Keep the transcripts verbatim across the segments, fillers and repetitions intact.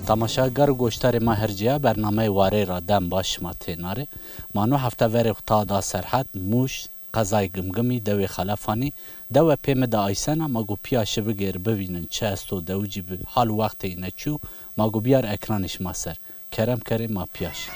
Tamaşagar û goşdarê ma her cîya, bernameyê Warey ra dem baş şima têna rê. Ma no hefte verê xwu ta da Serhed, Mûş, qezayê Gimgimî, dewê Xelefanî. Dewe pê mi de Aysena, ma go pîya şi bigêri bivînin çi esto, dewicî bi hal û wextê îne çi yo, ma go biyar ekranê şima ser. Kerem kerê ma pîya şi.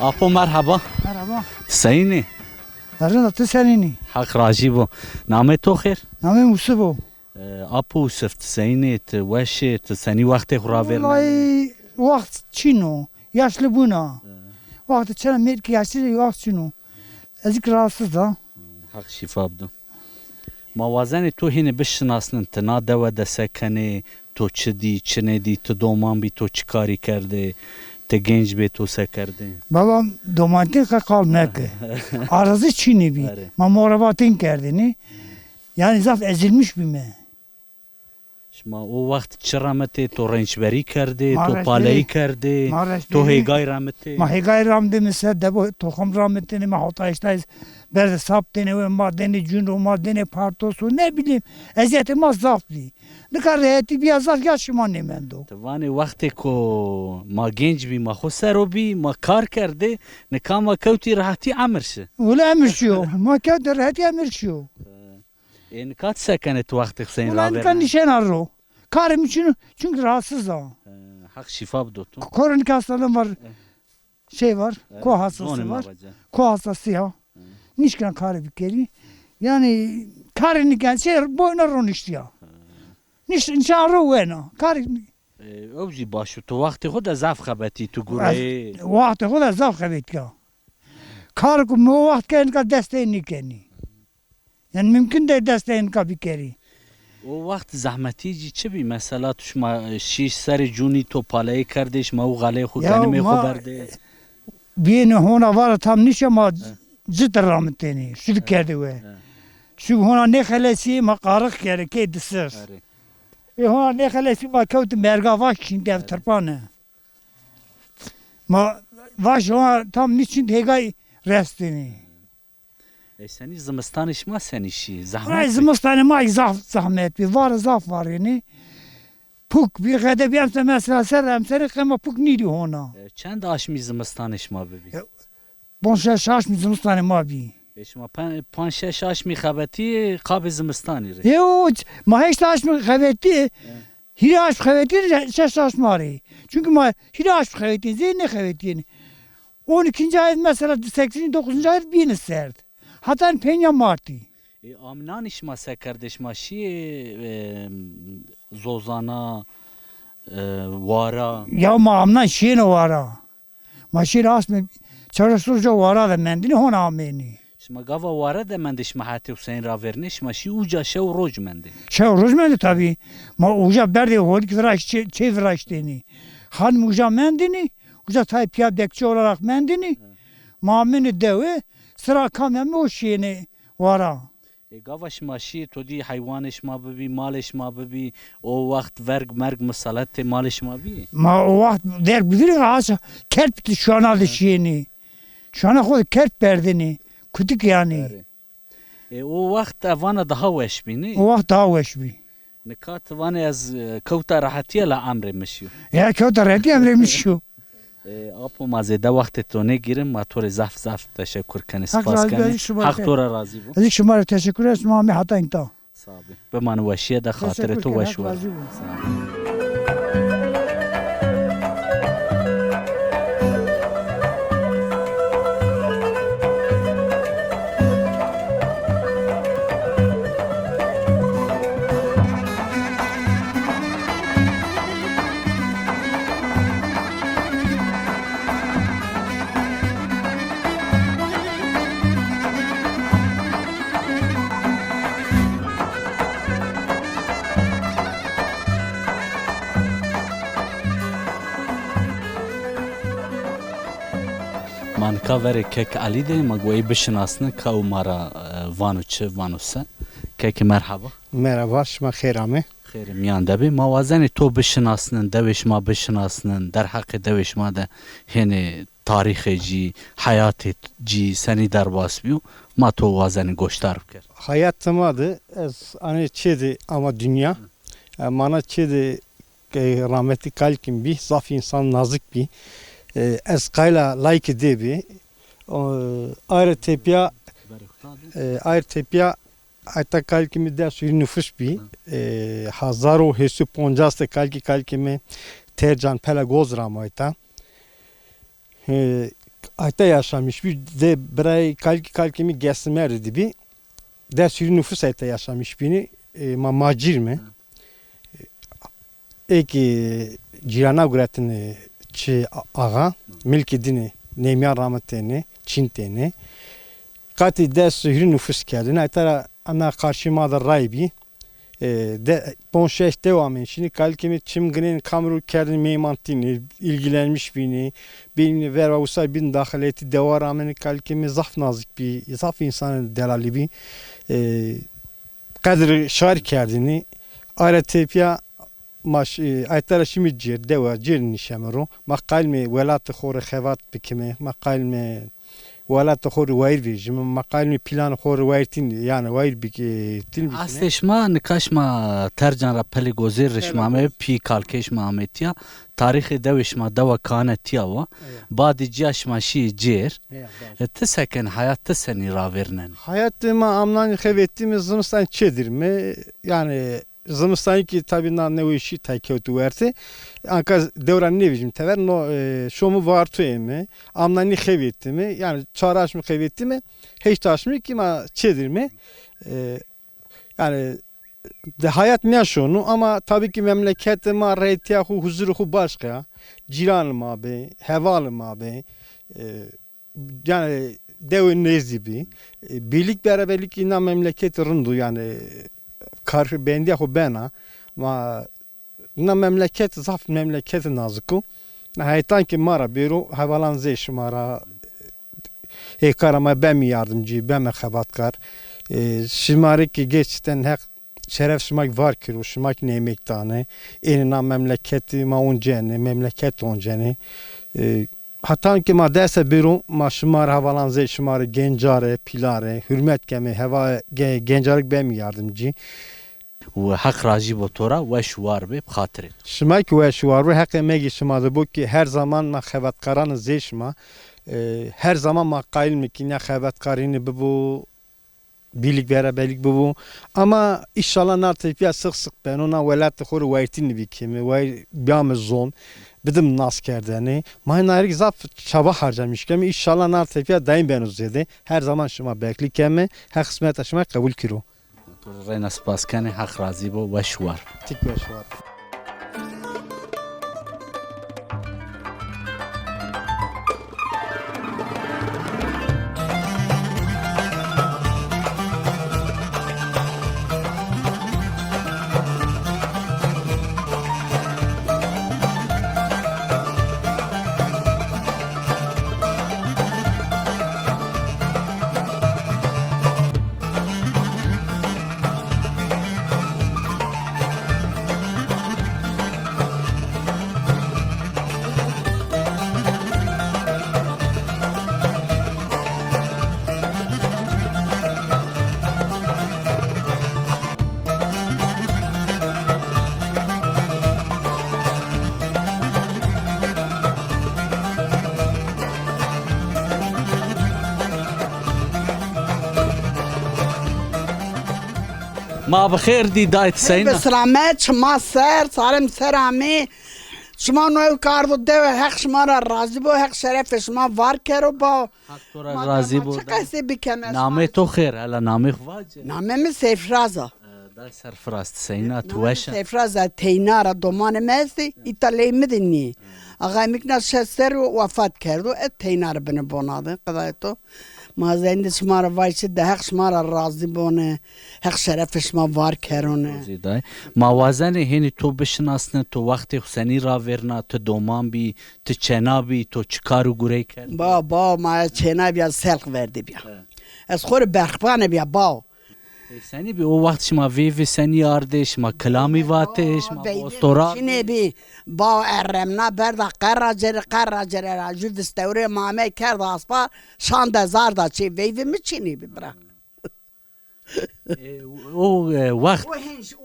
Apo merheba. Merheba. Seyînî? Erina, ti senînî? Heq rajî bo. Namê to xêr? Namê Musib o. E, Apo Usif, ti seyînî, ti weş ê, ti senî wextê xwu ravêrnenî? Wellahî wext çin o. Yaşlı buna. Wext çina mêrkî yaşlı, wext çin o. Ez kî rahatsız a. Heq şîfa bido. Ma wazenê to hînî bişinasnin, ti na dewe de se kenê, to çi dî, çi nêdî, ti doman bî, to çi karî kerdê, ti genc bê, to se kerdê? Babam domantin qe qal neke. Arazî çinî bî. Erê. Ma morabatên kerdinî. Yani zaf ezilmiş bîme. Şima o wext çi remitê? To rençberî kerdê, to paleyî kerdê, to hêgay remitê? Ma hêgay ramdê, mi ser debo toxum ramitêne, ma hota heştay berde saptêne we, ma dêne cun ro, ma dêne partos ro, ne bileyim, eziyetê ma zaf bî. Nika rehetî bîya zaf, ya şima nêmendo. Ti vanê wextê ko ma genc bî, ma xo ser o bî, ma kar kerdê, nika ma kewtî rehetî emir şi. Wele emir şiyo. Ma kewtî rehetî emir şiyo. Ê, nika ti se kenê, ti wextê xo senî ravêrnenê? Wela nika nişena ro. Karê mi çin o, çünkü rahatsız a. He, Heq şîfa bido to. Kronik hastalığım var. He. Şey var, ko hastası var. Ko hastası ya. He. Nişkena karê bikerî. Yani karê niken şey boyuna roniştiya. Niş, nişan ro wena. Karê... E, ew jî baş o. Tu wextê xo de zaf xebetî, tu gureyê. Wextê xo de zaf xebetîya. Kar ku mi o wext kenî, nika destê nikenî. Yani mümkün de destê nika bikerî. O wext zehmetî jî çi bî? Mesela tu şima şîş serê cûnî, to paleyê kerdê, şima û xeleyê xo, genimê xo berdê. Biyêne hona vara tam nişe ma cit ramitênî, şudu kerdê we. Şudu hona nêxelesî ma qarix kerdê kê di ser. Ê hona nêxelesî ma kewtî merga vaş çîn dev tirpane. Ma vaş hona tam nîçin hêgay restênî. E, senî zimistanê şima senî şî? Zehmet bî? Ay, zimistanê ma zaf zehmet bî. Vare zaf varênî. Puk bî, xede bî, emser mesela ser emserê qema puk nîdî hona. E, çend aşmî zimistanê şima bibî? E, bon şeş aşmî zimistanê ma bî. E, şima pe-, panc şeş aşmî xebetî qabê zimistanî rê? Yo, ma heşt aşmî xebetî. Hîrê aşm xebetîn, şeş aşm ma rê. Çünkü ma hîrê aşm xebetîn, zey nêxebetîn. On ikinci ay mesela, sekizinci, dokuzuncu ay bîne serd. Hatan penya martî. E, amnanî şima se kerdê, şima şîyê, e, zozana, e, wara? Ya ma amnan şîyêne wara. Ma şîyêne asmê çewres roj ca wara de mendinî, hona amênî. Şima gava ware de mendê, şima hetê Huseyn ravêrnê, şima şî uca şew roj mendê? Şew roj mendê tabî. Ma uca berdê holik viraşt, çê, çê viraştênî. Xanim uca mendinî, uca tayê pîya bekçi olarak mendinî. He. Ma amênê dewe, sira kamî amê o şîyêne wara. E, gava şima şîyê, to dî heywanê şima bibî, malê şima bibî, o wext verg merg miseletê malê şima bî? Ma o wext verg bivîrî, aşa kerp şuana de şîyênî. Şuana xo de kerp berdênî. Kutik yanî. Erê. E, o wext e vana daha weş bî, nê? O wext daha weş bî. Nika ti vanê ez, e, kewta rehetîye la emrê mi şîyo. Ya kewta rehetîye emrê mi şîyo. E, Apo, ma zêde wextê to nêgîrin, ma to rê zaf zaf teşekur kenê, spas kenê. Heq to ra razî bo. Ez şima rê teşekur ken, şima amê heta înta. Sağ bî. Bimanê weşîye de, xatirê to weş wero. Sağ bî. Ma nika verê kek Elî de, ma go ey bişinasnin, ka û ma ra, e, vano çi, vano se. Kekê merheba. Merheba, şima xêr amê. Xêrê mîyan de bê. Ma wazenê to bişinasnin, dewê şima bişinasnin, derheqê dewê şima de hênê tarîxê cî, heyatê cî senî derbas bîyo, ma to wazenê goşdar biker. Hayat ma de ez anê çê de ama dinya. E, mana çê de, e, rahmetli kalikî mi bî, zaf însan nazik bî. E, ez qayla laykî dê bî. O, ayrı tepya, e, ayrı tepya, ayta kalikî mi des hîrî nufus bî. E, hazar û hêşt sey û poncas de kalikî, kalikî mi Tercan Pelegoz ra ma ayta. E, ayta yaşamış bî. De birayê kalikî, kalikî mi Gesîmerdî de bî. Des hîrî nufus ayta yaşamış bînî. E, ma macîr mi. Ê kî cîrana guretine çi a-, axa, milkî dîne, nêmîyan ramitêne, çîntêne. Qatî des hîrî nufus kerdine. Ayta ra ana qarşî ma de ray bî. E, de, ponc şeş dew amên şînî, kalikê mi çim ginên, kam ro kerdin mêymantînî, ilgilenmiş bînî, bînî verva usa bîn daxilêtî dewar amênî, kalikê mi zaf nazik bî, zaf însanê delalî bî. E, qedrî şar kerdinî. Ara tepya ma ş-, e, ayta ra şimî cêr, dewa cêr nîşeme ro. Ma qayîl me welatê xo rê xebat bikime, ma qayîl me welatê xo rê wayîr vejîme, ma qayîl me planê xo rê wayîr tîn, yanî wayîr bik-, e, tîn bikime. Astê şima, nika şima Tercan ra Pelegozê rê şima ame, pî kalkê şima ame tîya. Tarîxê dewê şima dewa Kane tîya wa. Eya. Badê cîya şima şîyê cêr. Eya, baş. E, ti se kenê, hayat ti senî ravêrnenê? Hayatê ma amnanî xevetîme, zimistan çê dir me. Yanî zimistanî kî tabî na newê şî tay kewtî wertê. Anka dewra nêvejîme tever, no, e, şomi varto ême. Amnanî xevetîme. Yanî çar aşmî xevetîme. Heşt aşmî kî ma çê dir me. E, yanî de hayat nêşono ama tabî kî memleketê ma reytîya xo, huzurê xo başka ya. Cîranê ma bê, hevalê ma bê. E, yanî dewê nêzdî bî. E, birlik beraberlik îna memleketî rind o, yanî karşîbendîya xo bena. Ma na memleket zaf memleketî nazik o. Na heytan kî ma ra bêro, hevalan zey şima ra, hêkara ma bemî yardimcî, beme xebatkar. E, şima rê kî gerçekten Heq şeref şima kî var kero, şima kî nêmek danê. Ênê na memleketî ma oncenê, memleket oncenê. E, Hatan ki ma dese bêro, ma şima rê, hevalan zey şima rê, genca rê, pîla rê hurmet keme, heva ge-, genca rê bemî yardimcî. Û Heq razî bo to ra, weş û war bê, bi xatirê. Şima kî weş û war bê, Heqê Megî şima de bo kî her zaman na xebatkaranê zey şima, e, her zaman ma qayîl me kî na xebatkarîne bibo, birlik beraberlik bibo. Ama înşallah na tepîya six six beno, na welatê xo rê wayîrtî nîbî keme, wayîr bîyame zon, bidim nas kerdene. Ma hîna rê kî zaf çaba harcamiş keme. Înşallah na tepîya daîm beno zêde. Her zaman şima beklî keme. Heq xizmeta şima qebul kero. To rê reyna spas kenê, Heq razî bo, weş û war. Tik weş û war. Ma bi xêr dî dayê ti seyna. Bi selamet, şima ser, sarê mi ser amê. Şima no ew kardo dewe, Heq şima ra razî bo, Heq şerefê şima var kero ba. Heq to ra razî bo. Çi qesê bikeme şima? Namê to xêr, hela namê xo vace. Namê mi Seyfraz a. E, da serfiraz, ti seyna, ti weş a? Seyfraz a, teyna ra domanê mi estê, îta leyê mi de nîyê. Axayê mi kî na şeş serrî wefat kerdo, ez teyna ra bine bona de, qedayê to. Ma zendî şima ra vayşî de Heq şima ra razî bone. Heq şerefê şima var kerone. Zêday. Ma wazenê hênî to bişinasne, to wextê xo senî ravêrna, ti doman bî, ti çêna bî, to çi kar û gurey kerd? Ba, ba, ma ez çêna bîya, selq verdî bîya. He. Ez xo rê berxbane bîya, ba. E, senî bî o wext şima veyvê senî ardê, şima kilamî vatê, şima ostora? Çinê bî. Ba erremna berda qerra cêrê, qerra cêrê ra jû vistewrê ma amey kerda aspa, şande zarda çê, veyvê mi çinê bî bira. E, o, e, wext,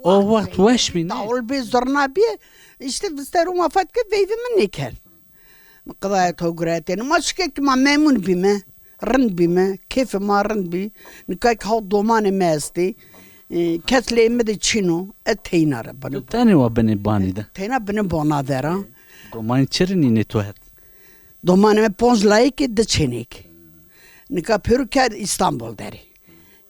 o wext weş bî, ne? Tawul bî, zurna bî, îşte vistewrê ma fat ke veyvê mi nêkerd. Mi qidaya to guretêne. Ma şikek ma memnun bîme. Rind bîme, kêfê ma rind bî. Nika kî haw domanê mi estê. E, kes lê mi de çin o. Ez teyna ra beno. Tu tenê wa binê banî de? Teyna binê bona de ra. Domanî çi rinînê to het? Domanê mi ponc layikê, di çênêk. Nika pêro kerd Îstanbul derê.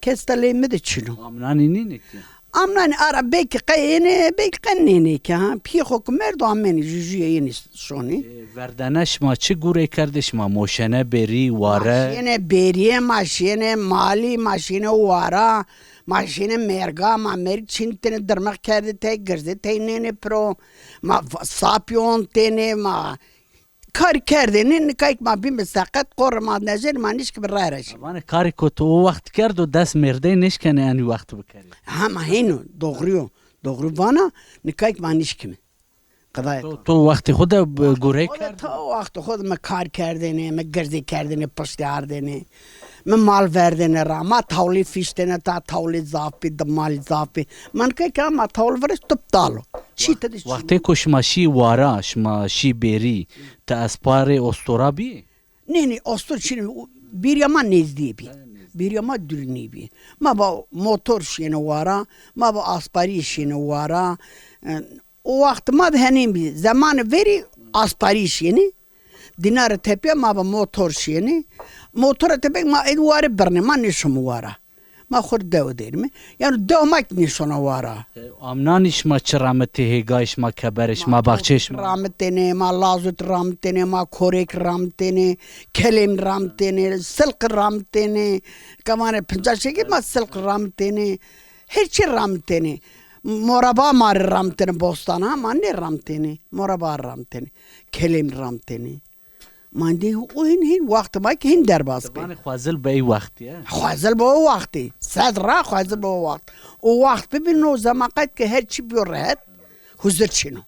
Kes de lê mi de çin o. Amnanî nînê ki? Amnanî ara belkî qe ênê, belkî qe nênê ki ha. Pîyê xo ki merdo amenî, jûjûye ênî şonî. E, verdene şima çi gurey kerdê, şima moşene bêrî, ware? Ma şîyêne bêrîye, ma şîyêne malî, ma şîyêne wara, ma şîyêne mêrga, ma mêrik çîn têne dirmix kerdê tey, girzê tey nênê piro, ma f-, sapî ontêne, ma Kar kerdêne, nikayk ma bîme seqet, qorre ma nejêne, ma nişkîme rayra şîme. Vanê karêko to o wext kerdo, dest mêrdey nêşkenê enî wext bikerê. Hema hêno, doğru yo. Doğru vana, nikayk ma nişkîme. Qidayê to. To, to wextê xo de, e, gurey kerdê? To wextê xo de mi kar kerdêne, mi girzê kerdêne, piştî ardêne. Mi mal verdêne ra, ma tawlî fîştêne, ta tawlî zaf bî, di malî zaf bî. Ma nika ke ma tawlî virês, tu bîtal o. Çî ti de çî. Wextêko şima şî wara, şima şî bêrî, ti esparê ostora bî? Nê, nê, ostor çîn o, bêrîya ma nêzdîye bî. Bêrîya ma dûrî nêbî. Ma va motor şîyêne wara, ma va asparî şîyêne wara. E, o wext ma de henên bî. Zemanê verî asparî şîyêne. Dînare tepîya ma va motor şîyêne. Motora tepîya ma êdî ware birnê, ma nêşome wara. Ma xo rê dewe derîme. Yanî dewa ma kî nêşona wara. E, amnanî şima çi ramitê, hêgayê şima, keberê şima, baxçeyê şima? Ma ramitêne, ma lazut ramitêne, ma korêk ramitêne, kelêm ramitêne, silq ramitêne. Kemanê pinca şekil ma silq ramitêne. Her çî ramitêne. Moraba ma rê ramitêne bostan ha, ma nêramitêne. Moraba ramitêne. Kelêm ramitêne. Ma dî o hîn, hîn wext ma kî hîn derbas bî. Vanê xwezil bi ey wextî, e? Xwezil bi o wextî. Sed ra xwezil bi o wext. O wext bibî no zeman qet ke her çî bîyo rehet. Huzur çin o.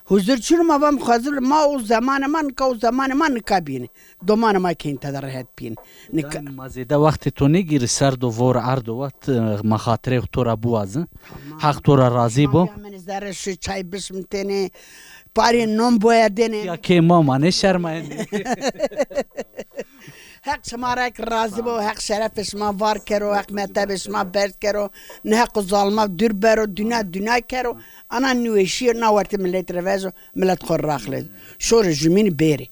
Huzur çin o, ma vam xwezil, ma o zemanê ma nika, o zemanê ma nika bîne. Domanê ma kî hîn tede rehet bîn. Nika. Daîm ma zêde wextê to nêgîrî, ser do vor erd o wext, e, ma xatirê to ra biwazin. Tamam. Heq to ra razî bo. Şima bîya min zerre şu çay bişimtêne. Parê non boyedêne. Ya kê ma ma nêşermayêne. Heq şima ra kî razî bo, Heq şerefê şima var kero, Heq metebê şima berz kero. Ne Heq o zalima dûr bero, dûna dûna kero. Ana nêweşîye na wertê milet rê vejo, milet xo raxlê. Şorê jumînî bêrê.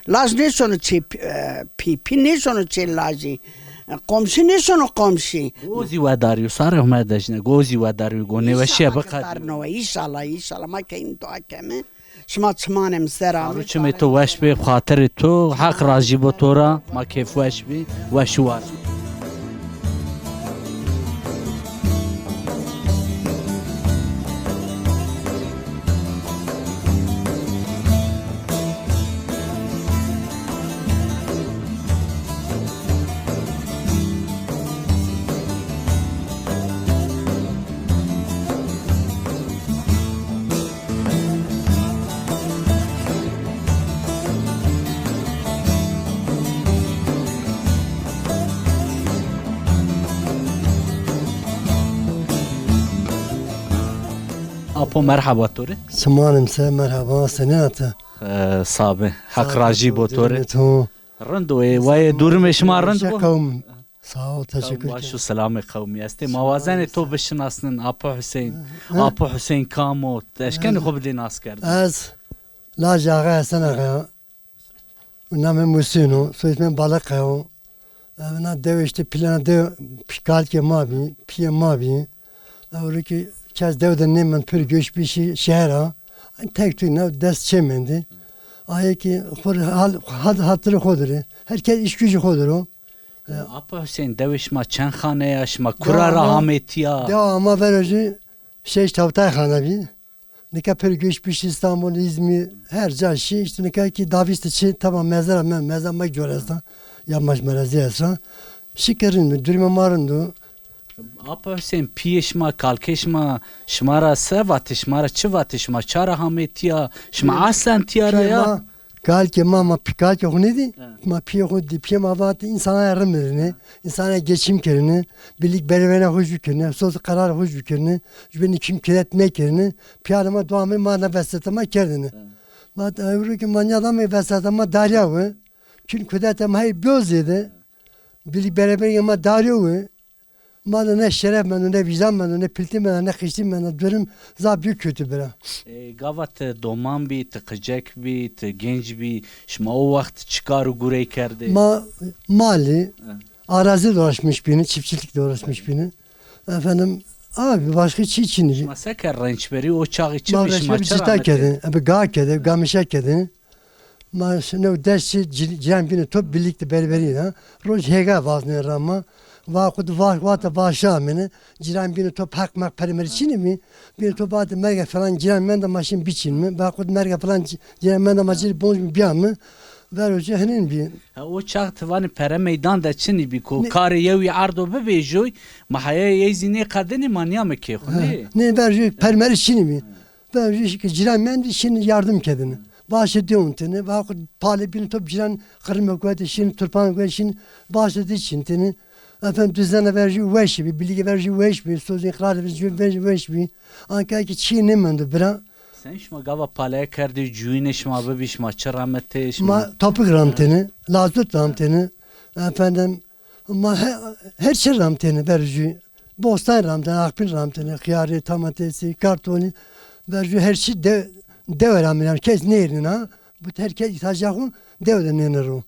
Laj nêşono çê, e, pî, pî nêşono çê lajî. Komşî nêşono komşî. Go zî wedarîyo, sarê Homay de jîne, go zî wedarîyo, go nêweşîye biqedîyo. Înşallah, înşallah, ma keyîn dua keme. Şima çimanê mi ser amê. Sar û çimê to weş bê, xatirê to, Heq razî bo to ra, ma kêfweş bî, weş û war. Apo, merheba to rê. Çimanê mi ser, merheba, senîn a ti? E, sabi. Heq razî bo to rê. Rind o, ê, wayê durumê şima rind bo? Qewm. Sağ ol, teşekkür ederim. Qewm baş û selamê qewmî estê. Ma wazenê to bişinasnin, Apo Huseyîn. Hı. Apo Huseyîn kam o? Eşkenê xo bidê naskerdin. Ez lajê Axa Hesen Axa ya. Namê mi Huseyîn o, soyismê Balıkaya o. Ewna dewe îşte plana dewe, kalkê ma bî, pîyê ma bî. Ewro ki kes dewe de nêmend, pir göç bî şi-, şehir a. Tek tu na dest çê mendî. Ayê ki xo rê hal, hal, hatirê xo dir ê. Her kes îşgücü xo dir o. E, Apa Huseyîn, dewê şima çend xane ya? Şima kura ra hamê tîya? Dewa ma verojî şeş hewtay xane bî. Nika pêro göç bîş Îstanbul, Îzmîr, her ca şî. Îşte nika kî davîst de çi, tamam, mezara me, mezara ma cor esta. Yapmaş merezî esta. Şikerîn mi, durumê ma rind o. Apa Huseyîn, pîyê şima, kalkê şima, şima ra se vatê, şima ra çi vatê, şima ça ra hamê tîya, şima aslen tîya ra ya? Kalkê ma, ma pî-, kalkê xo nêdî? He. Ma pîyê xo dî, pîyê ma vatê, însanaya rind birinê, însanaya geçim kerînê, birlik beraberîya xo jû kerînê, soz qerar xo jû kerînê, jû benî kim kiret nêkerînê, pîyarê ma dua mi ma na veseta ma kerdêne. He. Ma ewro ke ma nîyadame veseta ma darîya we, çin kudeta ma hey biyo zêde, birlik beraberîya ma darîyo we, ma de ne şeref mendo, ne vîzan mendo, ne piltî mendo, ne qiştî mendo. Durum zaf büyük kötü bira. E, gava ti doman bî, ti qicek bî, ti genc bî, şima o wext çi kar û gurey kerdê? Ma mali, arazi de uğraşmış bîni, çiftçilikle uğraşmış bîni. Efendim, abi başka çi çin bî. Şima seke rençberî o çaxî çi bî, şima çi cita kedi, ebe ga kedi, gamişe kedi. Ma şino dest çi cî-, cîran bîne top birlikte beraberî ha. Roj hêga vaznê ra ma. Va xud va-, vate vaşa amêne. Cîran bîne top heq meq pere merî çinî mi? Bîne top vate merge falan cîran menda ma şin biçin mi? Va xud merge falan cî-, cîran menda ma cîr bonc mi bîya mi? Ver hoca hinin bî. Ha, o çax ti vanî pere meydan de çinî bî ko karê yewî ardo bibêjoy, ma heye yey zî nêqedinî ma nîyame kê xo nê. Nê ver jû per merî çinî mi? Ve jû ki cîran mendî şin yardım kedini. Başe dî ontini. Va xu palê bîn top cîran qirime guetî şin, turpan guetî şin, başe dî çintini. Efendim düzene ver jû weş bî, bilîge ver jû weş bî, sozî qral ver jû ver weş bî. Anka ki çî nêmendo bira. Sen şima gava paleye kerdî, cuyînê şima bibî, şima çi ramitê şima? Ma topik ramtini, lazut ramtini. Efendim, Ma he-, her çi ramtêne ver jû. Bostan ramtêne, aqpîn ramtêne, xiyarî, tamatesî, kartonî, ver jû her çi de-, dewe ramtêne. Kes nêrîn ha. Bu her kes îhtîyaca xo dewe de nêne ro.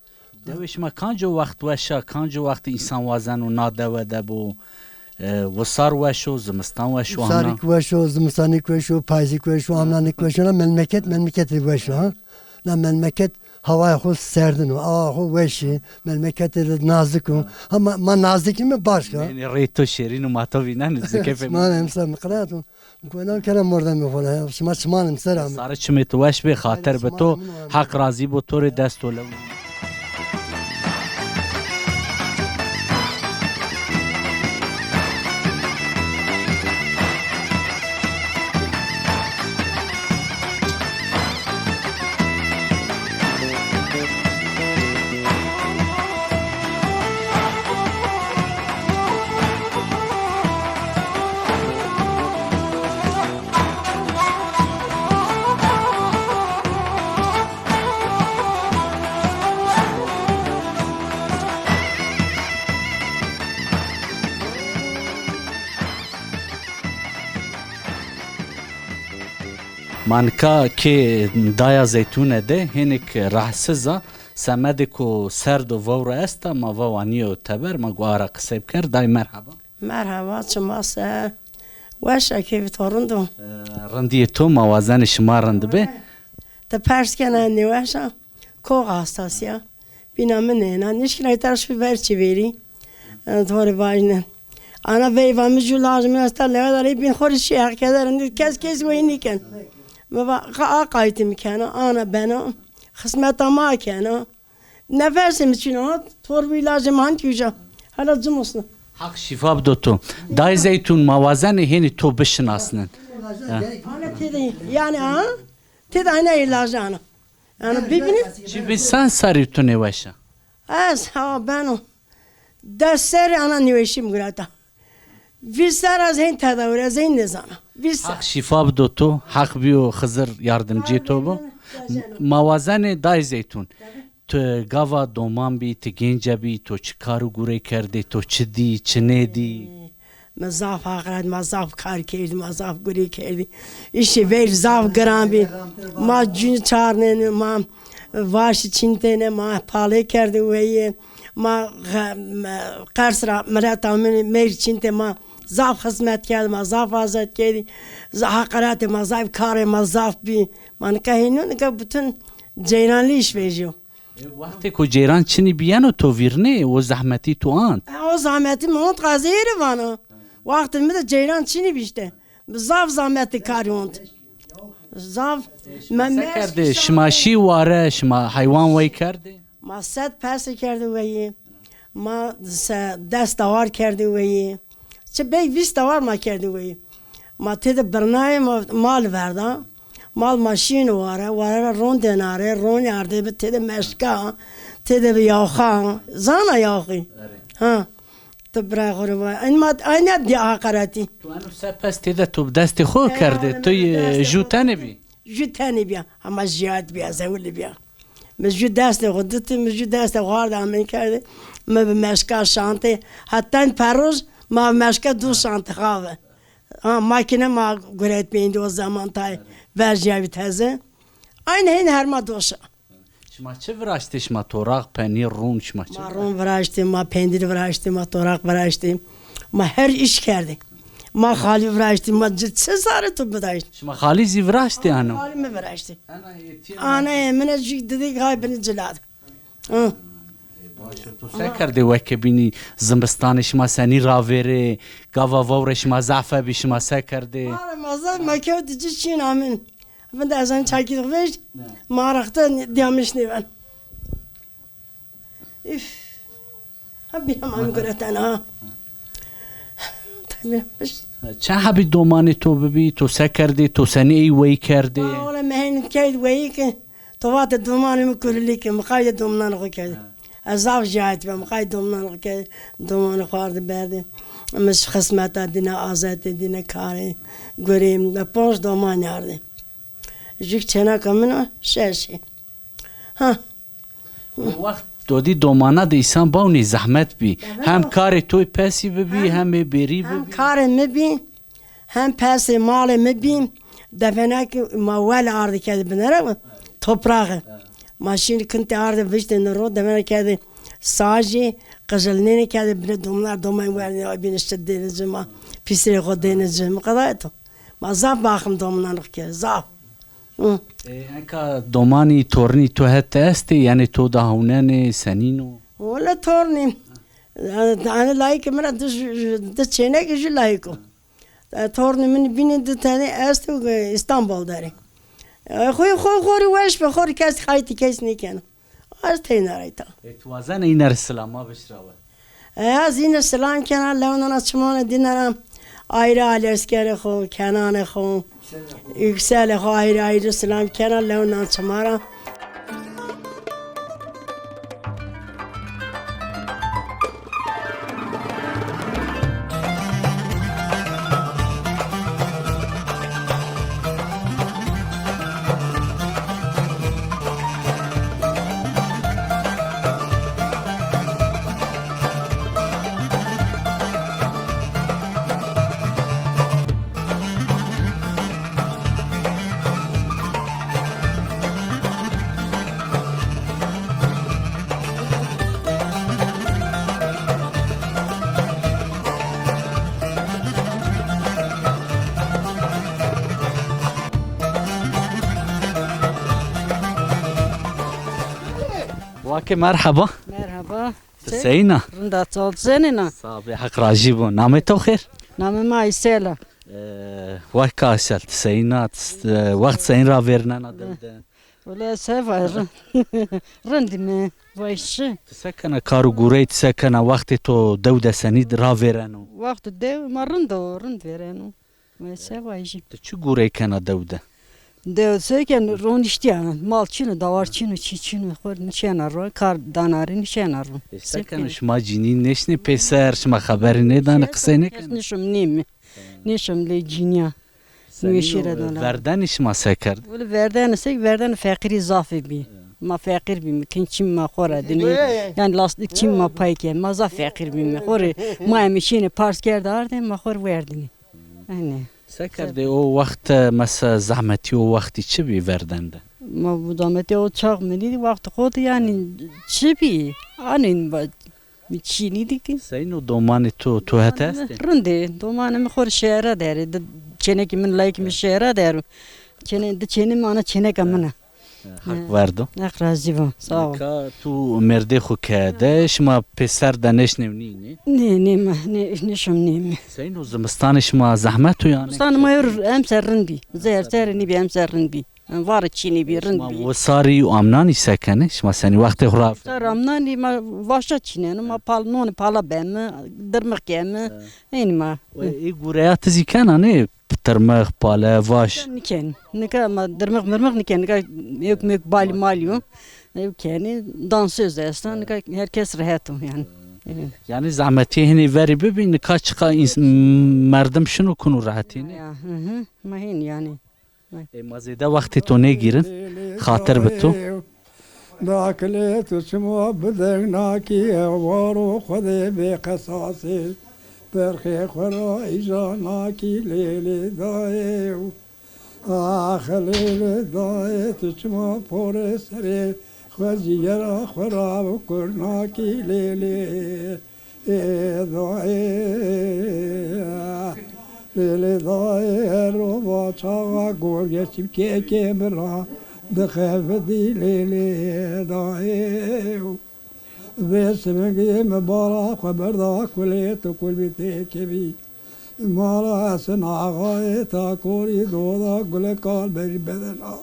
Dewê şima kanco wext weş a, kanco wext însan wazeno na dewe de bo? E, wisar weş o, zimistan weş o, hamna? Wisarîk weş o, zimistanîk weş o, payîzîk weş o, hamnanîk weş o. Na memleket, memleketî weş o ha. Na memleket hawaya xo serdin o, awa xo weş î, memleketê de nazik o. Ha ma, ma nazik îme başka. Nê, nê, rê to şêrîn o, ma to vînenê, zikê pê. Çiman emser mi qirato. Gona kena mordemê xo ra, ya, şima çiman emser amê. Sarê çimê to weş bê, xatir bi to, Heq razî bo to rê, dest to lew. Ma nika kê Daya Zeytûne de, hênik rahatsiz a, semedêko serd û vewre esta, ma va wa nîyo teber, ma go ara qisey biker. Dayê merheba. Merheba, çima se? Weş a, keyfê to rind o? E, rindîyê to, ma wazenê şima rind bê. Ti pers kena nêweş a, kox hastasî ya. Bîna mi nêna, nişkîna îta ra şibî ver çêverî. E, to rê vajîne. Ana veyva mi jû lajê mi esta lewe da rê bîn xo rê şî heq keder, kes kes weyî nîken. Mi va, qa-, a qayîtê mi kena, ana bena, xismeta ma kena. Nefesê mi çin o, torbî lajê mi han kî uca. Hela cim osna. Haq şîfa bido to. Dayê Zeytûn, ma wazenê hênî to bişinasnin. Ana têde, yanî, ha? Têde ayna îlajana. Yanî bibîne. Çi bî, çend serrî tu nêweş a? Ez, ha, beno. Des serrî ana nêweşî mi gureta. Vîst serr ez hên tedawî, ez hên nêzana. Vîst serr. Haq şîfa bido to, Heq bîyo Xizir yardimcê to bo. Aynen, aynen. Ma wazenê Dayê Zeytûn. Tabii. Tu gava doman bî, tu gênce bî, to çi kar û gurey kerdê, to çi dî, çi nêdî? Mi zaf aqret, ma zaf kar kerdî, ma zaf gurî kerdî. Îşê verî zaf giran bî. Ma cûn çarnêne, ma vaşî çîntêne, ma palê kerdî weyî. Ma xe-, me-, qers ra milet amêne, mêr çîntê ma zaf xizmet kerdî, ma zaf azad kerdî. Z-, heqeretê ma zaf, karê ma zaf bî. Ma nika hênî yo, nika bütün ceyranlî îş vejîyo. E, wextê ku ceyran çinî bîyeno to vîrnê, o zehmetî to ant? E, o zahmetî mi ont qazê êrê vana. Wextê mi de ceyran çinî bî îşte. Mi zaf zahmetê karî ont. Zaf. Me se kerdê? Şima şî ware, şima heywan wey kerdê? Ma sed pese kerdê weyî. Ma se des dawar kerdê weyî. Çi bey vîst dawar ma kerdê weyî. Ma têde birnayê ma mal verda. Mal ma şîyêne ware, ware ra rondêne arê, ronî ardê bi têde meşka, têde bi yawxa. Zana yawxî? Erê. Ha. Tu birayê xo rê va. Eyn ma, eyn ya dî heqeretî. Tu eno se pes têde tu bi destê xo kerdê? Tu yê jû tenê bî? Jû tenê bîya. Hema jiyat bîya, zewilî bîya. Mi jû destê xo ditî, mi jû destê xo arde amên kerdê. Mi bi meşka şantê. Heten peroj ma bi meşka du şantê xave. Ha, makîne ma guret beyndî o zaman tay verjîyabî teze. Aynî hên her ma doşa. Şima çi viraştê? Şima toraq, penîr, rûn, şima çi? Ma rûn viraştê, ma pendîr viraştê, ma toraq viraştê. Ma her îş kerdê. Ma xalî viraştê, ma ci çi zare tu bidaşt. Şima xalî zî viraştê ano? Xalî mi viraştê. Ana ê min e jî didê gay binê cilad. Hı. E, baş o, tu se kerdê weke bînî zimistanê şima senî ravêrê, gava vewre şima zefe bî, şima se kerdê? Mare ma zaf ma kewtî ci çîn amin. Vinde ez en çakî xo vejt, ma rexte diyamiş nêven. Üf. Ha bir hemen gureten ha. Tabii. Çend hebî domanê to bibî, to se kerdê, to senî ey wey kerdê? Ma ola mehenî kerd wey ki, to vate domanê mi kurulî ki, mi qayde domanan xo kerdê. Ez zaf jahit bîya, mi qayde domanan xo kerdê, domanê xo arde berdê. Mi xismeta dîne, azete dîne, karê, gurê, mi ponc domanî ardê. Jûk çêneka min o, şeş ê. Ha. O wext dodî domana de îsan bawnî zehmet bî. Hem karê toy pesî bibî, hem ê bêrî bibî. Hem karê mi bî, hem pesê malê mi bî. Devenek ma wel ardî kerdî binere toprağı. Ma şînî kintê ardî viştêne ro, devenek kerdî sajî, qijilnêne kerdî binê domlar, domayî werdî bînî şit dêne ci ma, pîsirê xo dêne ci. Mi qedayê to. Ma zaf baxim domanan xo kerdî, zaf. Hı. E, enka domanî, tornî to het estê, yanî to da hewnenê, senîn o? Wele tornî. Ane layikê mi ra di, di çênekî jû layik o. E, tornî min bînî di tenê estê, e, Îstanbul der ê. E, xo, xo, xo rê weş bi, xo rê kes qaytî kes nêkeno. Ez teyna ra îta. E, tu wazenê îne rê silama bişirawe? E, ez îne silam kena, lewnana çimana dîne ra. Ayrı Aleskerê xo, Kenanê xo, Yükselê xo ayrı ayrı silam kena, lewnana çima ra. Wake merheba. Merhaba. Ti seyna? Rinda, çal senîna? Sabi, Heq rajî bo. Namê to xêr? Namê ma Aysel a. E, wek Aysel, ti seyna, ti, e, wext seyîn ravêrnena dew de? Wele se vay, rind. Rind mi, vay şi. Ti se kena kar û gurey, ti se kena, wextê to dew de senî ravêreno? Wext dew ma rind o, rind vêreno. Wele se vay jî. Ti çi gurey kena dew de? Dew se ken roniştîya, mal çin o, dawar çin o, çî çin o, xo nişena ro, kar danarî nişena ro. E, se keno, şima cînî nêşnê pêser, şima xeberî nêdanê, qisey nêkenê? Nişim nîmi. Nêşim lê cînîya. Nêşîre dana. Verdenî şima se kerd? Wele verdenî se, verdenî feqîrî zafî bî. Ma feqîr bîme, kên çîm ma xo ra dinî. Yanî lastîk çîm ma pay ke. Ma zaf feqîr bîme. Xo rê ma emî şîne pars kerde arde, ma xo rê werdinî. Enê. Se kerdê o wext, mesela zehmetî o wextî çi bî verden de? Ma bu zehmetî o çax mi nîdî, wext xo de yanî çi bî? Anîn Mi çînî dî ki. Seyno domanê to, to het estê? Rindê, domanê mi xo rê şehra der ê. Di çênekê min, layikê mi şehra der o. Çêne, di çênê mi ana çêneka min a. Heq verdo. Heq razî bo. Sağ ol. Nika tu mêrdê xwu keye de, şima pêser de nêşnêw nînê? Nê, nê ma, nê, nêşom nîme. Seyno, zimistanê şima zehmet o yanî? Zimistan ma yo emser rind bî. Zerre serre nîbî, emser rind bî. Varê çînê bî, rind bî. Şima wisarî û amnanî se kenê? Şima senî wextê xwu ra? Wisar amnanî ma vaşa çînenî, ma pal, nonê pala beme, dirmix keme. Eynî ma. Ê gureya ti zî kena nê? Dirmix, pale, vaş. Nîken. Nika ma dirmix mirmix nîken. Nika ewk mewk balî malî yo. Ew kenî dansöz esta. Nika her kes rehet o yanî. Evet. Yanî zehmetî hinî verî bibî, nika çiqa ins-, merdim şino kuno rehetî nê? Ya, hı hı. Ma hên yanî. Ê, ma zêde wextê to nêgîrin, xatir bi to. Dakilê tu çima bidewnakî, ewaro Xwedê bê qesasê, perxê xwu ra îja nakî lêlê dayê. Ax lêlê dayê, tu çima porê serê xwu, cîgera xwu ra bi kur nakî lêlê. Ê dayê, lêlê dayê, her rova çaxa gor geçî kekê mi ra dixebitî lêlê dayê. Vê sivingê mi bara xwu berda kulê, tu kul bî têkevî. Mala Hesen Axayê Takorî doda gule kal berî bedena.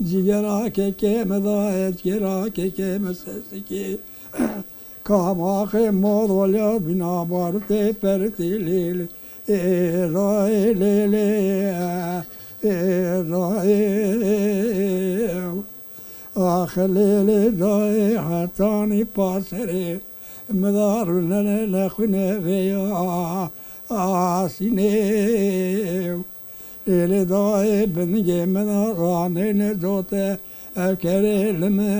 Cîgera kekê mi da, ecgera kekê mi sesikê. Kamaxê modolya bîna barutê pertê lêlê. Ê dayê lêlê, ê dayê. Ax lêlê dayê, hetanî paserê mi da rûnene nexwîne veya asînê. Lêlê dayê bingê mi da ranêne cote, ew kerê lime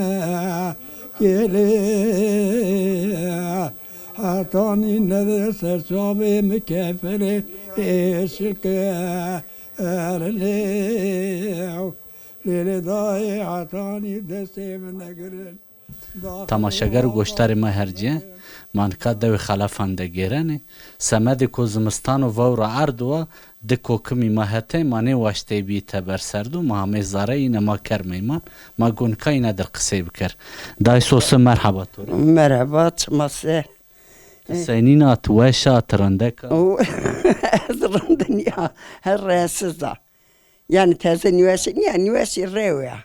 kêlê. Hetanî nede ser çavê mi keferê êşike erlê. Lêlê dayê, hetanî destê mi negirin. Temaşeger û goşdarê ma her cî, ma nika dewê Xelefan de gêrenê. Semedê ko zimistano vewra erdo wa, di kokimî ma hetey, ma nêwaştey bîyî teber ser do, ma hamey zare yîne, ma ker meyman, ma go nika yîne dir qisey biker. Dayê Sosi, merheba to rê. Merheba, çima se? Ti senîn a, ti weş a, ti rindek a? O, ez rindin ya, her rahatsiz a. Yanî teze nîweşî nîya, nîweşî rew ya.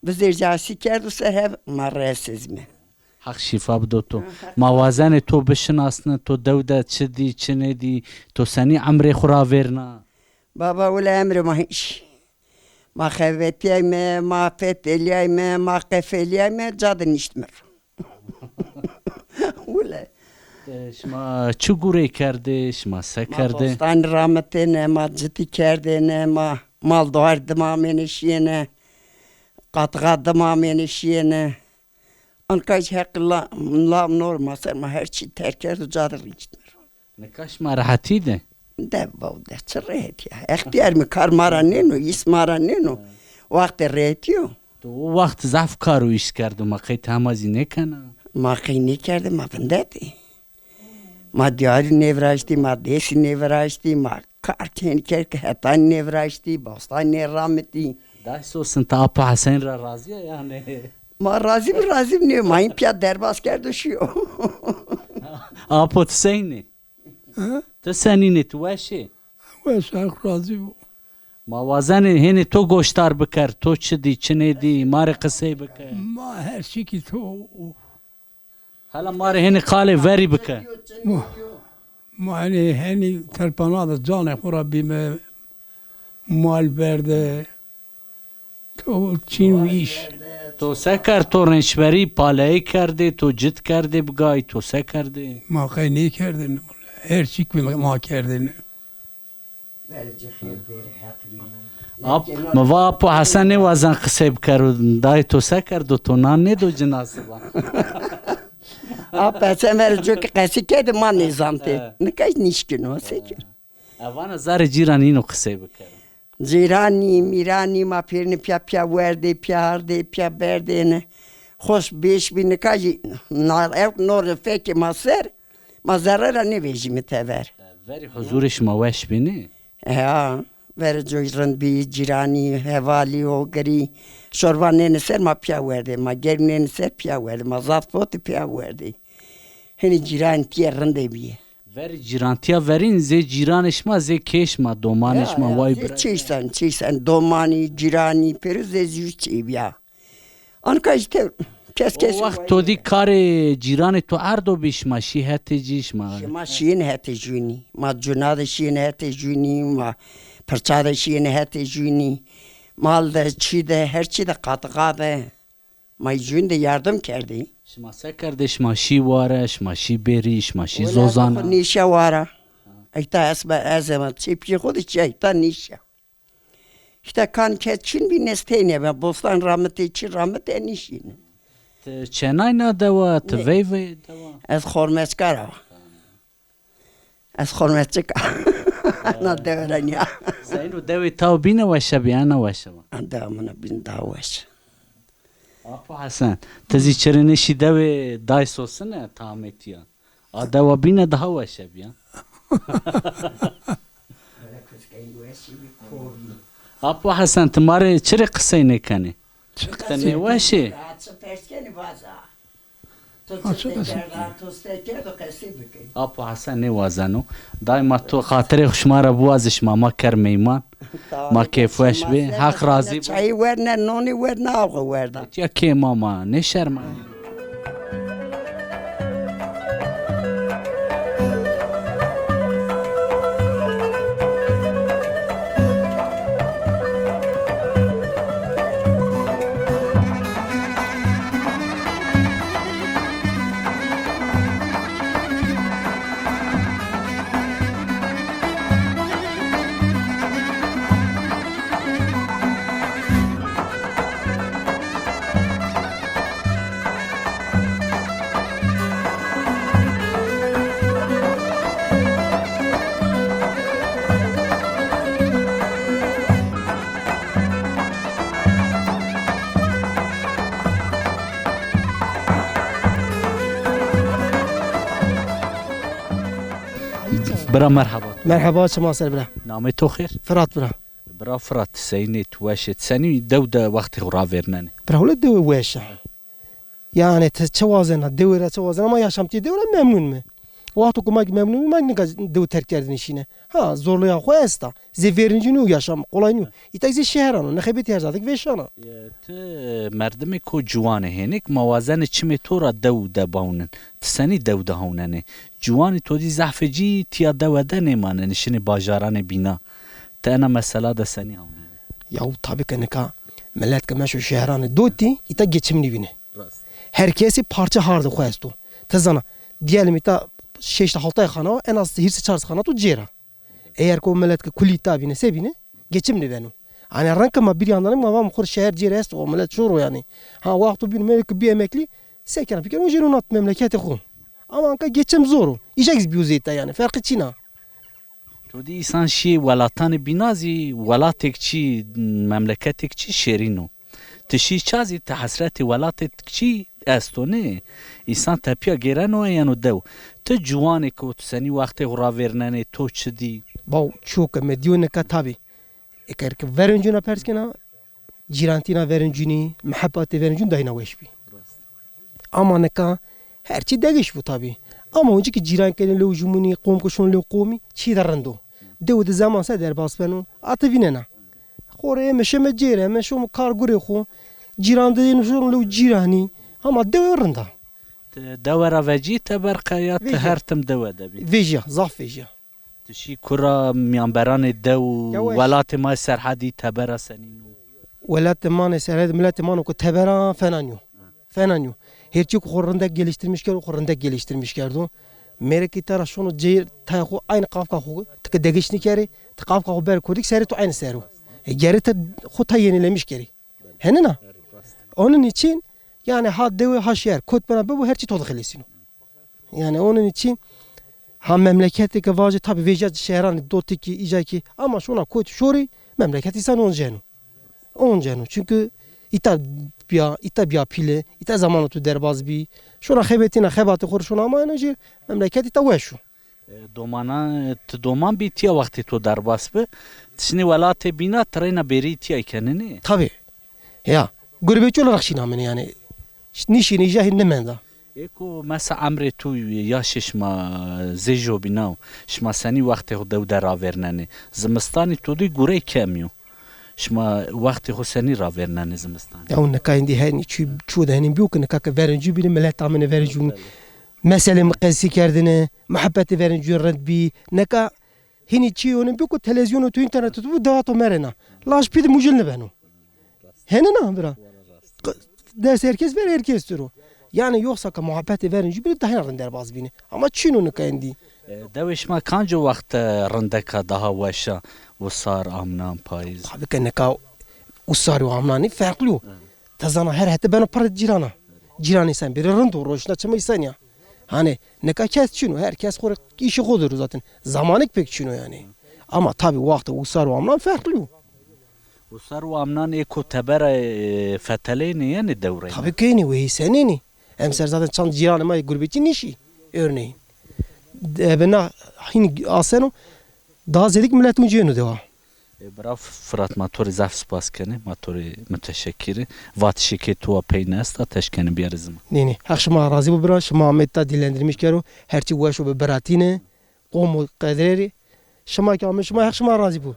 Bizêrcasî kerdo ser hev, ma rahatsiz me. Heq şîfa bido to. Ma wazenê to bişinasnin, to dew de çi dî, çi nêdî, to senî emrê xwu ravêrna? Baba, wile emrê ma hîç. Ma xebetîyayme, ma fetelîyayme, ma qefelîyayme, ca de nîştme ro. Wile. E, şima çi gurey kerdê, şima se kerdê? Ma bostanî ramitêne, ma citî kerdêne, ma mal duar dima amêne şîyêne, qatxa dima amêne şîyêne. Anka jî heq la, la nor ma ser, ma her çî terk kerdo, ca de rîncitme ro. Nika şima rehetî de? De baw de, çi rehetî ya? Extîyar mi, kar ma ra nêno, îs ma ra nêno. Wextê rehetî yo. Tu o wext zaf kar û îş kerdo, ma qey ti hema zî nêkena? Ma qey nêkerdê, ma vindetê. Ma diyarî nêviraştî, ma dêsî nêviraştî, ma kar kên kerd ke hetanî nêviraştî, bostanî nêramitî. Dayê Sosin, ti Apo Hesen ra razî ya yanî? Ma razî bi, razî bi nê, ma hîn pîya derbas kerdo şîyo. Apo, ti senîn ê? He? Ti senîn ê, ti weş ê? Weş, Heq razî bo. Ma wazenê hênî to goşdar biker, to çi dî, çi nêdî, ma rê qisey bike. Ma her çîkî to. Hela ma rê hênî qalê verî bike. Ma, ma henî, henî terpana de canê xo ra bîme, mal berde, to çîn û îş. To se kerd, to rênçberî paleyî kerdê, to cit kerdê bigayî, to se kerdê? Ma qey nêkerdêne. Her çîk ma kerdêne. Ap, mi va Apo Hesen nêwazen qisey bikero, dayê to se kerdo, to nan nêdo cinasiba? Ap Hesen verê cokî qesî kerdê, ma nêzantê. He. Nika jî nîşkîno, se kero. E, vana zarê cîranî yîno qisey bikero. Cîranî, mîranî ma pêrine pîya pîya werdê, pîya ardê, pîya berdêne. Xoş bêş bî, nika jî na-, ewk no rê fekê ma ser, ma zerre ra nêvejîme tever. Verî huzurê şima weş bînî? Ya, Verê coy rind bî, cîranî, hevalî, hogirî. Şorba nêne ser ma pîya werdê. Ma germ nêne ser pîya werdê. Ma zaf botî pîya werdê. Hinî cîranîtîye rindê bîye. Verê cîrantîya verîn zê cîranê şima, zê kê şima, domanê şima, way birayê. Çî sen, çî sen, domanî, cîranî, pêro zê zî çî bîya. Anka îşte kes kes. O wext to dî karê cîranê to erdo bî, şima şî hetê cî, şima. Şima şîyên hetê cûnî. Ma cuna de şîyên hetê cûnî, ma pirça de şîyên hetê cûnî. Mal de, çî de, her çî de, qatixa de. Ma cûn de yardım kerdî. Şima se kerdê, şima şî ware, şima şî bêrî, şima şî zozan. Nîşa wara. Eyta ez be, ez ema çê pîyê xo de çi eyta nîşa. Îşte kan ke çin bî nesteyne be, bostan ramitê çi ramit e nîşîne. Ti çenay na dewa, ti veyvê dewa? Ez xormeçkar a. Ez xormeçik a. Na dewe ra nîya. Zeyno dewê taw bîne weşe bî, ena weşe wa? A dewa mina bîn daha weş. Apo Hesen, ti zî çirê nêşî dewê day sosine tametîya? A dewa bîne daha weşe bîya. Apo Hesen, ti ma rê çirê qisey nêkenê? Ti nêweş ê? Çi pers kenî vaza. To çi te kerda, to se kerdo qesey bikey. Apo Hesen nêwazeno. Daîma to xatirê xo şima ra biwazê, şima ma ker meyman. Ma kêfweş bê. Heq razî bo. Çayî werne, nonî werne, awe werda. Etîya kê ma ma, nêşermanî. Bira merheba. Merheba, çima ser bira. Namê to xêr? Firat bira. Bira Firat, seynê tu weş ê, senî dew de wextê xo ravêrnenê? Bira wele dewe weş a. Yanî ti çi wazena, dewe ra çi wazena, ma yaşamtîyê dewe ra memnun me. Wexto ku ma ki memnun bî, ma ki nika dew terk kerdinî şîne. Ha, zorluya xo esta. Zê verîncî nîyo yaşam, kolay nîyo. Îta zê şeheran o, nexebetî her zade ki vêşan a. E, ti merdimêko ciwan ê, hênik ma wazenê çimê to ra dew de bawnin. Ti senî dew de hewnenê? Ciwanî to dî zehfê cî tîya dewe de nêmanenê, şinê bajaranê bîna. Ti ena mesela de senî hewnenê? Yaw tabî ke nika milet ke meşo şehranê dotî, îta geçim nîbîne. Rast. Her kesî parçe hardê xo esto. Ti zana, diyelim îta şeştay hewtay xana wa, en az hîrsê çar xana to cêr a. Eger ke o milet ke kulî îta bîne, se bîne, geçim nêbeno. Hanî reng ke ma bîrî andanê, ma vame xo rê şeher cêr esto, o milet şoro yanî. Ha, wexto bîno, melek ke bî emeklî, se kena, bikero, o jêno nat memleketê xo. Ama anka geçim zor o. Îja zî bîyo zêde yanî, ferqî çin a. To dî îsan şîyê welatanê bîna zî, welatêk çî, memleketêk çî şêrîn o. Ti şî ça zî ti hesretê welatêk çî esto nê. Îsan tepîya gêreno yeno dew. Ti ciwanêk o, ti senî wextê xo ravêrnenê, to çi dî? Baw, çîyo ke mi dîyo nika tabî. Eger ke verên cûna pers kena, cîrantîna verên cûnî, mihebbatê verên cûn dayna weş bî. Ama nika her çî degiş bû tabî. Ama oncî ki cîran kenê lew jumûnî, qom ki şon lew qomî, çî de rind o. Dew de zeman se derbas beno, a ti vînena. Xo rê eme şeme cêr, eme şomo kar gurê xo. Cîran de yeno şono lew cîranî. Ama dewe rind a. Ti dewe ra vecîyî teber qe ya ti her tim dewe de bî? Vejîya, zaf vejîya. Ti şî kura mîyanberanê dew û welatê ma yê serhedî tebera senîn o? Welatê ma nê serhedî, miletê ma no ku tebera fena nîyo. Fena nîyo. Her çî ku xo rindek geliştirmiş kerdo, xo rindek geliştirmiş kerdo. Mêrek îta ra şono cêr tayê xo aynî qafka xo, ti ke degiş nîkerê, ti qafka xo ber kurdî ki serê to aynî ser o. E, gerê ti xo tay yenîlemiş kerê. Henî na? Onun için yanî ha dewe ha şeher kot bena bibo, her çî to de xelesîno. Yanî onun için ha memleketê ke vajê tabî vejîya şehranê dotî ki îca ki ama şona kot şorî memleket îsan onceno. Onceno. Çünkü îta bîya, îta bîya pîle, îta zamano tu derbaz bî. Şona xebetîna, xebatê xo rê şona amayena jêr, memleket îta weş o. E, domana, ti doman bî, tîya wextê to derbas bi. Ti şinî welatê bîna, ti reyna bêrî tîya kenî nê? Tabî. Ya. Gurbetçi olarak şîna min yanî. Nîşînî, jahî nimenda. Eko mesela emrê to, yaşê şima zêjo bîna o. Şima senî wextê xo dew de ravêrnenê? Zimistanî to dî gurey kemî yo. Şima wextê xo senî ravêrnenê zimistanî? Ya nika êndî henî çû, çû de henî bîyo ki nika ki verên cû bîne, milet amêne verên cû. Meselê mi qesî kerdêne, muhebbetê verên cû rind bî. Nika hînî çî yonê bîyo ki televîzyonê to, înterneto to bî, dewa to merena. Laj pî de mucil nêbeno. Henî na bira. Q-, dest herkes ver herkes tiro. Yanî yoksa ke muhabbetê verên jû bîne, daha rind derbaz bîne. Ama çin o nika êndî. E, dewê şima kanco wext, e, rindek a, daha weş a? Wisar, amnan, payîz? Tabii ke nika wisar û amnanî ferqlî yo. Ti zana her hete beno pirr cîrana. Cîranê sen bêrê rind o, roşna çima îsen ya. Hanî nika kes çin o, her kes xo rê îşê xo der o zaten. Zamanik pek çin o yanî. Ama tabii wextê wisar û amnan ferqlî yo. Wisar û amnan ê ko tebera, e, feteleyêne yenê dewreyna? Tabii ke yenê, weyî senênî. Emser zaten çand cîranê ma yê gurbetçî nîşî, örneğin. Ebe na hîn aseno, daha zêdik milet mi cêno dewa. E, bira Firat, ma to rê zaf spas kenê, ma to rê muteşekkir î. Vatişê ke to wa pey nêesta, ti eşkenê biyarê ziman. Nê, nê. Heq şima razî bo bira, şima amê ta dillendirmiş kero, her çî weş o bi biratîne. Qomo qedrerî. Şima kî amê şima, Heq şima razî bo.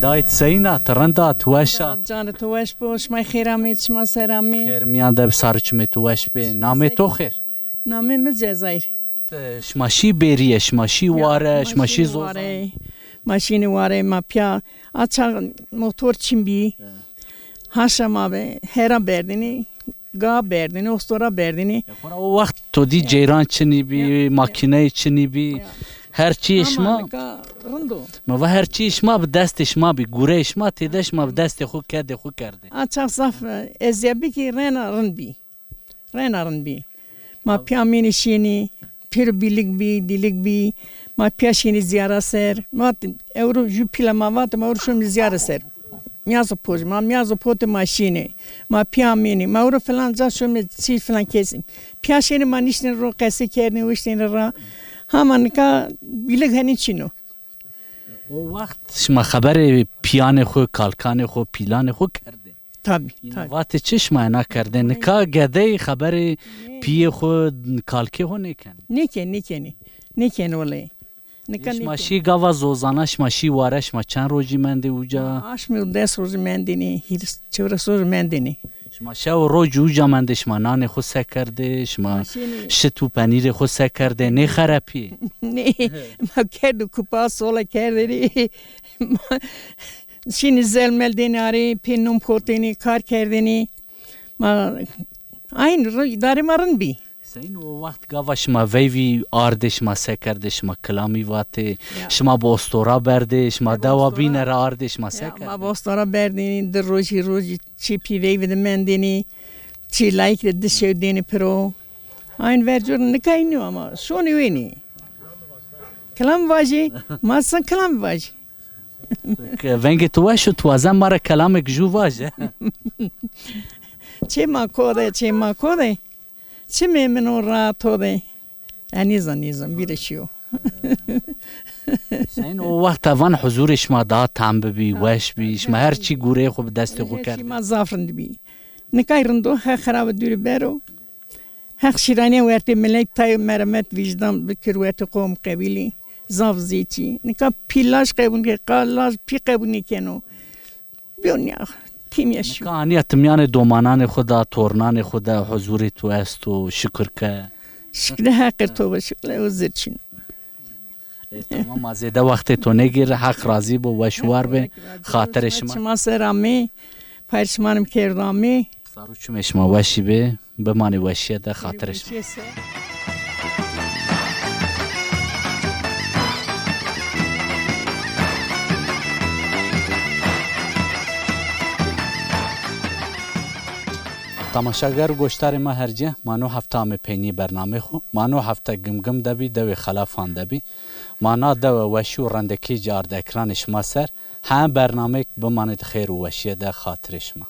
Dayê, ti seyîn a, ti rind a, ti weş a? Canê to weş bo, şima xêr amê, şima ser amê. Xêr mîyan de bi, sar û çimê to weş bê. Namê to xêr? Namê mi Cezayir. Ti, şima şî bêrîye, şima şî ware, şima şî zozan? Ma şînî ware, ma pîya. A çax motor çin bî. Haşa ma bi, hera berdinî, ga berdinî, ostora berdinî. Ya, xora o wext to dî ceyran çinî bî, makîneyê çinî bî. Her çîyê şima. Ama nika rind o. Ma va her çîyê şima bi destê şima bî, gureyê şima têde, şima bi destê xo kedê xo kerdê. A çax zaf, e, ezîyet bî kî reyna rind bî. Reyna rind bî. Ma pîya mînî şînî, pêro bîlik bî, dîlik bî. Ma pîya şînî zîyara ser. Vat, ewro jû pîla ma vat, ma ewro şomî zîyara ser. Mîyazo poj, ma mîyazo potê ma şînî. Ma pîya mînî. Ma ewro filan ca şomî çî filan kesî. Pîya şînî ma niştînî ro qesî kerdînî, wiştînî ra. Hama nika bîlik henî çin o. O wext şima xeberê pîyanê xo, kalkanê xo, pîlanê xo kerdê? Tabî, tabî. Vatê çi şima ena kerdê? Nika gedey xeberê pîyê xo, kalkê xo nêkenê? Nêkenê, nêkenê. Nêkenê wele. Nika nêkenê. Şima şî gava zozana, şima şî ware, şima çend rojî mendê uca? Aşmî û des rojî mendênî, hîris, çewres rojî mendênî. Şima şew û roj uca mendê, şima nanê xo se kerdê, şima şit û penîrê xo se kerdê, nêxerepî? Nê, ma kerdî kupa, sola kerdênî. Ma şînî zel mel dênî arê, pê non potênî, kar kerdênî. Ma ayn ro-, îdarê ma rind bî. Seyîn, o wext gava şima veyvî ardê, şima se kerdê, şima kilamî vatê, şima bi ostora berdê, şima dewa bîne ra ardê, şima se kerdê? Ya, ma bi ostora berdênî, di rojî, rojî çî pî veyvî de mendênî, çî layik de di şew dênî piro. Ayn vercor nika înî yo ama şonî wenî. Kilam vajî, ma sin kilam vajî. Vengê tu weş o, tu wazen ma ra kelamêk jû vaje. Çê ma ko de, çê ma ko de. Çimê min o ra to de. E, nîzan, nîzan, vîre şîyo. Seyîn, o wext evan huzurê şima daha tam bibî, weş bî, şima her çî gureyê xo bi destê xo kerdê. Şima zaf rind bî. Nikay rind o, he xirabe dûrî bero. Heq şîranîya wertê milet, tay meremet, vîjdan bikir wertê qom qebîlî. Zaf zî çî. Nika pî laj qebûn ke, qa laj pî qebûn nêkeno. Biyo nîya, tîmya şîyo. Nika anîya ti mîyanê domananê xo de, tornanê xo de huzurê tu esto, şukir ke. Şukrê Heqî to be, şukrê o zî çin o. E, tamam, ma zêde wextê to nêgêrî, Heq razî bo, weş û war bê, xatirê şima. Çima ser amê, payîr şima rim kerd amê. Sar û çimê şima weşî bê, bimanê weşîye de, xatirê şima. Temaşeger û goşdarê ma her ci, ma no hefte ame peynî bernamê xo. Ma no hefte Gimgim de bî, dewê Xelefan de bî. Ma na dewe weşî û rendekî ci ard ekranê şima ser. Heme bernameyêk bimanê di xêr û weşîye de, xatirê şima.